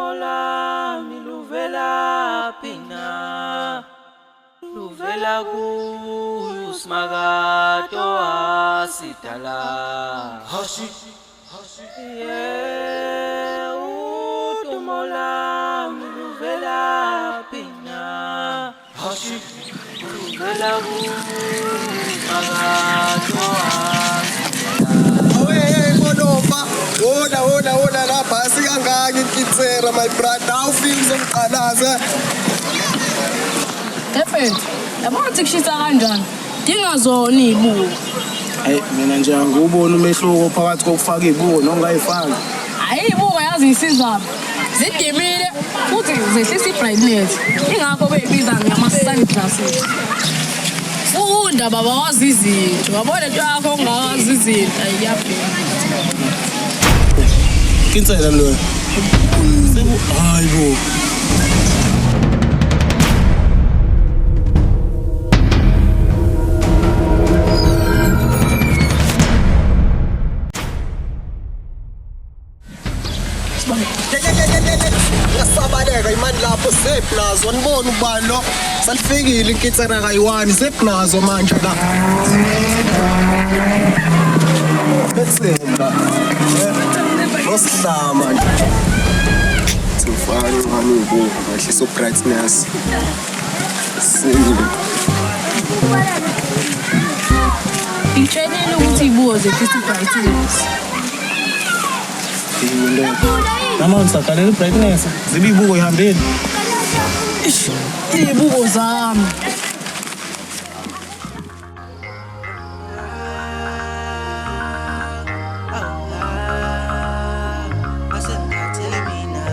Udumo lwami luvelaphi na? Luvela kuye uSimakade owasidala. Yeah, udumo lwami luvelaphi na? Luvela kuye uSimakade owasidala. Awe Molofa, wona wona wona lapha asikangaki inkinsera my brother. Awufiki uzongiqalaza. Mfethu, yabo ukuthi kushisa kanjani? Dinga zona iy'buko. Hayi mina nje angiwuboni umehluko phakathi kokufaka iy'buko nokungayifaki. Hhayi iy'buko yazi yisizaba. Zidimile futhi zehlisa i-brightness. Ingakho beyibiza ngama-sunglasses. Funda baba wazi izinto. Wabona lento yakho ongawazi izinto. Ayi kuyabhema. Kinsela loyo. Hayi bo. Yasabaleka imani lapho zephi nazo nibona ubani lo salifikile inkinsera kayi-one zephi nazo manje la Bethemba nosihlama nje Ngifaka incane iy'buko ngehlisa u-brightness Sile. Ngitshelile ukuthi iy'buko zehlisa i-brightness. Nama ngisagalela i-brightness. Zibe iy'buko ihambile. Ish, iy'buko zami. Asengikhathele mina,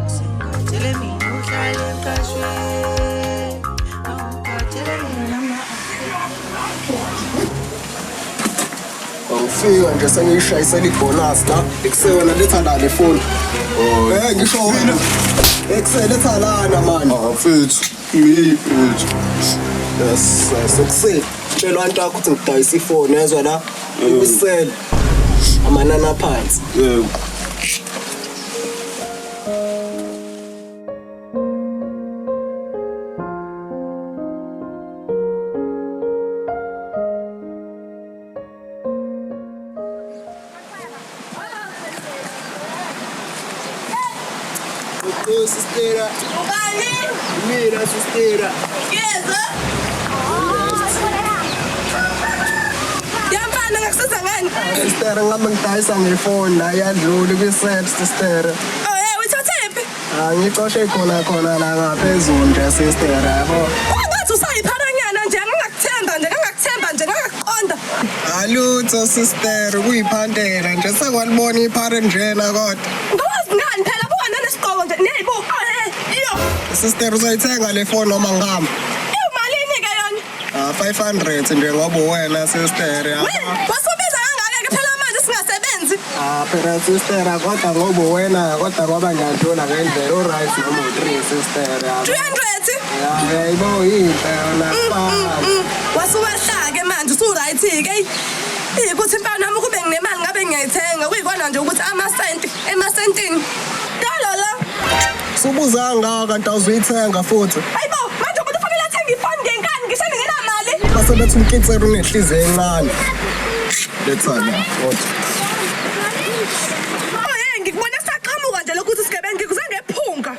asengikhathele mina uhlale emqashweni. Angikhathele mina. Ngifika nje sengiyishayisela ibhonasi la ekusewena letha la le foni. Eh ngisho wena. Ekuse letha lana manje. Ah mfethu, ngiyiphi mfethu. Yes, sekuse. Tshela abantu akho ukuthi ngidayisa ifoni yezwa la. Ikusele. Amanani aphansi. Yebo. Oh sister. Ubani? Mina sister. Yeza. Yamfana ngakusiza ngani? Sister ngabe ngidayisa ngefoni la iyadlula kwi-set sister. Oh hey, uyithathephi? Ah ngicoshe khona khona la ngaphezulu nje sister yabo. Wangathi usayipharanyana nje, ngingakuthemba nje, ngingakuthemba nje, ngingakuqonda. Alutho sister kuyiphantela nje sekwalibona iphare njena kodwa. Ngawazi ngani phela buka nanesigqoko nje, neyibuko. Oh hey, iyo. Sister uzoyithenga le phone noma ngihamba? Imalini ke yona? Ah 500 nje ngoba uwena sister yabo. We, wasubiza kangaka ke phela manje singasebenzi. Ah phela sister kodwa ngoba uwena kodwa ngoba ngiyadlula ngendlela u-right noma u-3 sister yabo. 300. Ya yayibo yinhle yona fana. Wasuwehla ke manje usu-right ke. Ikuthi mfana nami kube nginemali ngabe ngiyayithenga kuyikona nje ukuthi amasenti emasentini. Dala la. Subuza ngaka kanti awuzuyithenga futhi. Hayibo, manje umuntu ufanele athenge ifoni ngenkani ngisho ngingenamali. Base bethi umkinsela unenhliziyo encane. Letha la kodwa. Oh hey, ngikubona saqhamuka nje lokhu ukuthi sigebengu ngikuze ngephunga.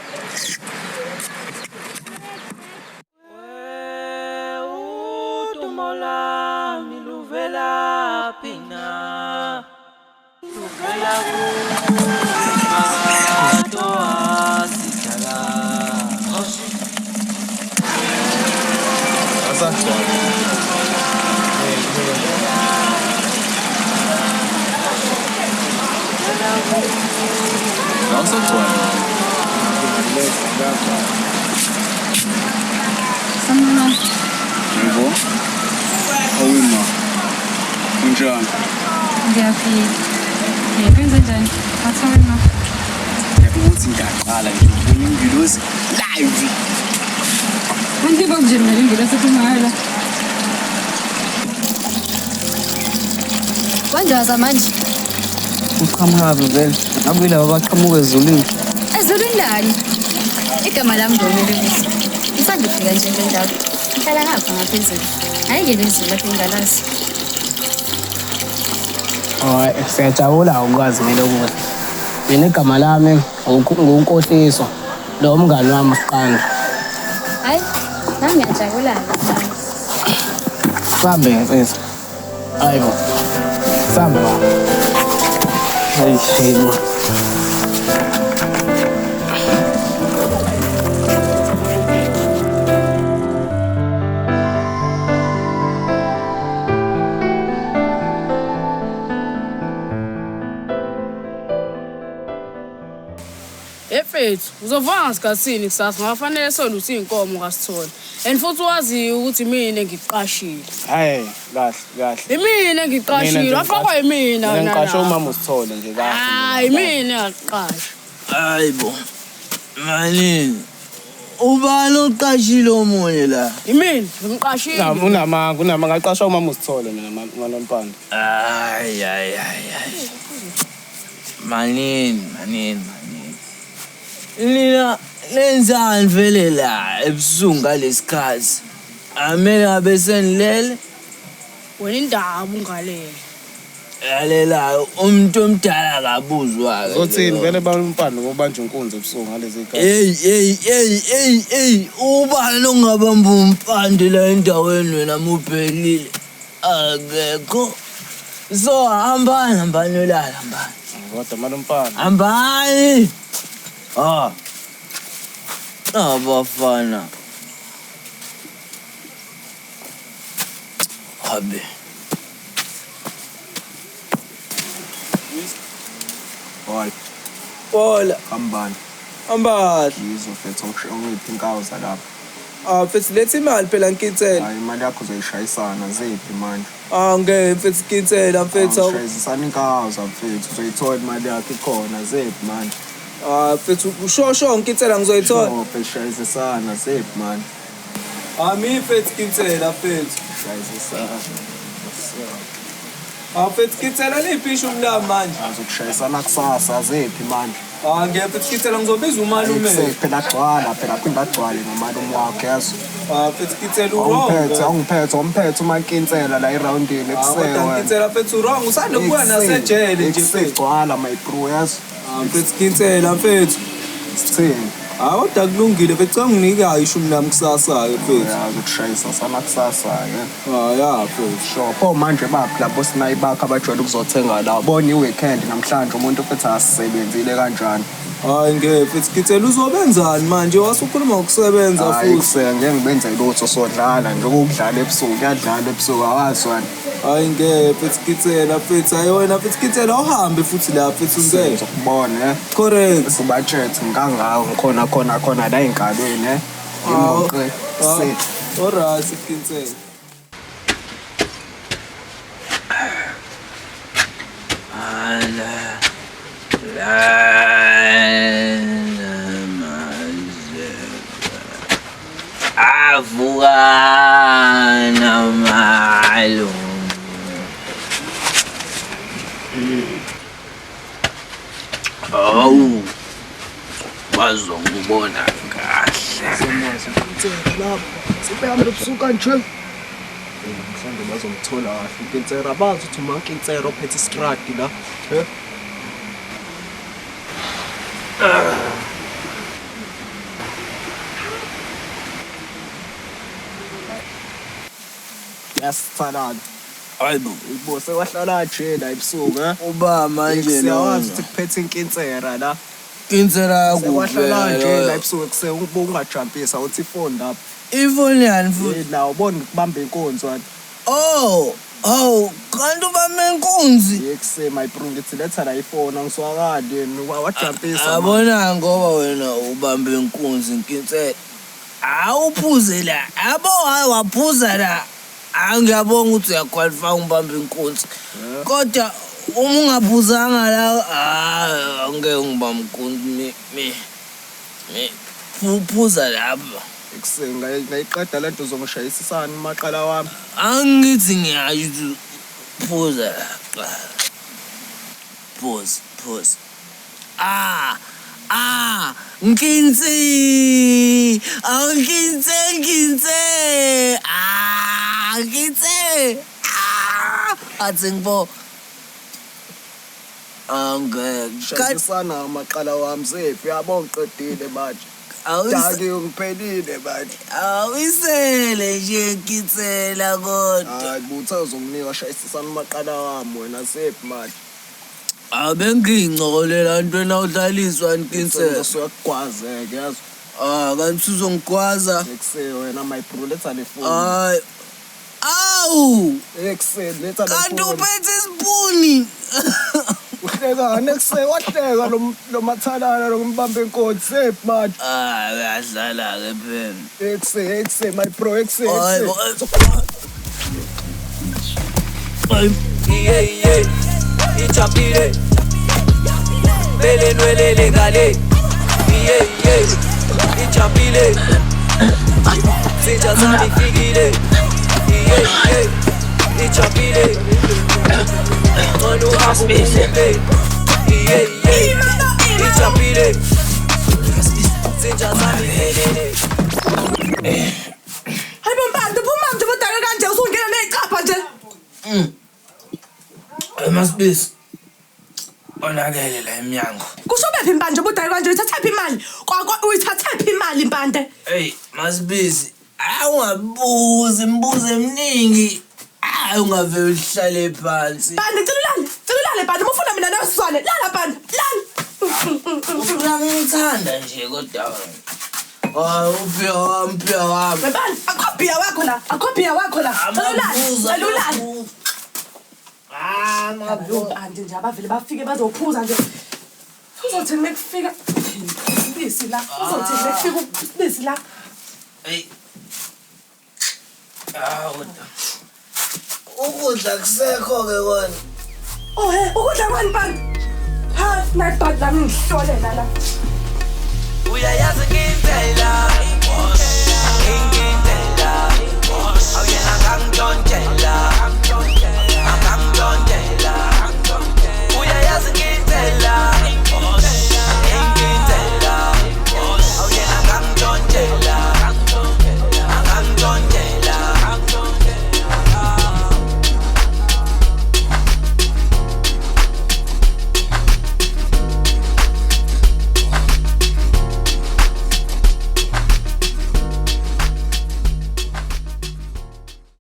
Udumo lwami luvelaphi na? Luvela kuye uSimakade owasidala. Asagcwala. Awusagcwala. Sanibonani. Yebo. Awima. Unjani? Ngiyaphila. Kwenze njani? Bathawe ma. Ukuthi ngiyaqala nje ukubona ingilosi live. Kanti nje mina ingilosi ephuma la. Wanjaza manje. Uqhamuka vele. Ngabe yilaba abaqhamuka ezulwini. Ezulwini lani? Igama lami nguMelukisi. Ngisanda kufika nje kule ndawo. Ngihlala ngapha ngaphezulu. Hhayi-ke leli zulu lakho engingalazi. Hayi, siyajabula ukwazi Melokuhle. Mina igama lami nguNkohliso. Lo mngani wami uSiqanda. Hhayi, nami ngiyajabula-ke. Sambe nsizwa. Hayibo. Sambe baba. Hayi, hayibo. Efethu, uzovuka ngasikhathini kusasa ngoba fanele soluse iy'nkomo kaSithole. And futhi wazi ukuthi mina engikuqashile. Hayi, kahle, kahle. Imina engikuqashile, wafakwa yimina Mina wena ngiqashe la. umama uSithole nje kahle. Hayi, imina engakuqasha. Hayibo. Manini. Ubani oqashile omunye la? Imina, ngimqashile. Unamanga, unamanga ngaqasha umama uSithole mina malompande. Hayi hayi hayi hayi. Manini, manini, manini. Nina nenzani vele la ebusuku ngalesikhathi? Amele ngabe senilele? Wena indaba ungalele. Lalela umuntu omdala akabuzwa ke. Uzothini vele balompande ngobanja inkunzi ebusuku ngalezi zikhathi. Hey hey hey hey hey ubani ongabamba umpande la endaweni wena mubhekile akekho so hambani hambani olala hambani Kodwa malompande. hambani ah abafana habe Hayi, Bola, hambani. hamba. Yizo mfethu ongiphi inkawuza lapha. Ah, mfethu letha imali phela nkitsela. Hayi imali yakho uzoyishayisana ziphi manje? Ah, ngeke mfethu nkitsela mfethu. Awushayisana inkawuza mfethu uzoyithola imali yakho ikhona ziphi manje? Ah, mfethu sho sho nkitsela ngizoyithola. Sho mfethu shayisana ziphi manje? Ah, mi mfethu nkitsela mfethu. Shayisana. Ah, mfethu nkitsela liphi ishumi lami manje? Azokushayisana kusasa ziphi manje? Ah, ngeke mfethu nkitsela ngizobiza umalume. Ekuseni phela agcwala phela aphinde agcwale nomalume wakho yazi. Ah, mfethu nkitsela uwrong. Awungiphethe awungiphethe awumphethe umankinsela la erawundini Ah, ekuseni kodwa wena. nkitsela mfethu wrong. Usanda kubuya nasejele nje mfethu. Gcwala my bro yazi. Ah, mfethu nkitsela mfethu. Sithini? Ah, kodwa kulungile mfethu cha nginika ishumi lami kusasa ke mfethu. Uyazokushayisa sana kusasa ke. Ah, ya mfethu. Sure. Pho manje baphi labo sinayi bakho abajwayele ukuzothenga la. Bona i-weekend namhlanje umuntu futhi asisebenzile kanjani. Hayi ngeke mfethu nkitsela uzobenzani manje wasukhuluma ngokusebenza Hayi futhi. kuseka ngeke ngibenze lutho sodlala nje ukudlala ebusuku kuyadlala ebusuku awazi wena. Hayi ngeke mfethu nkitsela mfethu hayi wena mfethu nkitsela uhambe futhi la mfethu ngeke. Ngizokubona eh. Correct. Subatshethe ngikangako ngikhona khona khona la ey'nkalweni eh. Ngimoqe. Se. Alright nkitsela. Ala la Avukana malume. Awu bazongibona kahle. Sibeyami lobusuku kanje. Mhlawumbe bazomthola kahle uNkinsera bazi ukuthi uMankinsera ophethe istradi la. Eh? Yasithalana. Hayibo Ibo sekwahlala nje la ebusuku eh. uba manje Siyawazi lona. ukuthi kuphethe inkinsera la. Kinsela Sekwahlala nje la yakuphi? ebusuku kuse ungajampisa uthi ifoni lapha. Ifoni yani futhi. Eh, La ubona ngikubamba inkonzo wena. Oh, oh, kanti ubambe inkunzi. Yekuse my bro ngithi letha la ifoni angiswakali yena wajampisa. Yabona ngoba wena ubambe inkunzi nkinsela. Awuphuze la. Yabo hayi waphuza la. Angiyabonga ukuthi uyaqualify ungibambe inkunzi. Kodwa uma ungaphuzanga la, ah angeke ngibambe inkunzi mi mi. Mi phuza lapha. Ekuse ngayiqeda lento uzongishayisisana maqala wami. Angithi ngiyasho ukuthi phuza la. Phuza, phuza. Ah, Ah, Nkinsi! Ah, Nkinse, Nkinse! Ah, Nkinse! Ah! Athi ngibo. Angeke. Shayisana amaqala wami zephi yabo ngiqedile manje. Daki ungiphelile manje. Awisele nje Nkinsela kodwa. Hayi butha uzonginika shayisana amaqala wami wena zephi manje. Abengincokolela ntwena udlaliswa Nkinsela. Usuyakugwazeke yazi. Ah, kanti uzongigwaza. Ekse wena my bro letha le phone. Hayi. Awu! Ekse letha le Kanti phone. uphethe isipuni. Uhlekani ekse wahleka lo mathalana lo mbambe inkonzi zephi manje. Ah, uyadlala ke phela. Ekse ekse my bro ekse Hayi ekse. bo. Iye iye ijabulile belenwelele ngale iye iye ijabulile zinja zami fikile iye iye ijabulile ngcono uhambe iye iye ijabulile zinja zami fikile. Hayi bo Mpande, phuma nje ubudake kanje usungena ney'capha nje. Masibisi. Onakele la emnyango. Kusho bephi Mpande ubudake kanje uyithathephi imali? Kwakho uyithathephi imali Mpande? Hey, Masibisi, awungabuzi imibuzo eminingi. Hayi ungavele uhlale phansi. Mpande cela ulale, cela ulale Mpande, uma ufuna mina nawe sizwane. Lala Mpande, lala. Ufuna ngithanda nje kodwa wena. Hayi uphiya wami, uphiya wami. Mpande, akho bhiya wakho la, akho bhiya wakho la. Cela ulale, cela ulale. Ah, Abo Mpande nje abavele bafike bazophuza nje. Uzothi mekufika ubisi la, uzothi mekufika ubisi la. Hey. Ah, kodwa. Ukudla kusekho ke kona. Oh he, ukudla kwani Mpande? Ha, nayibhadi lami ngihlolela la. Uyayazi ngindlela ingindlela awuyena ngangijontshela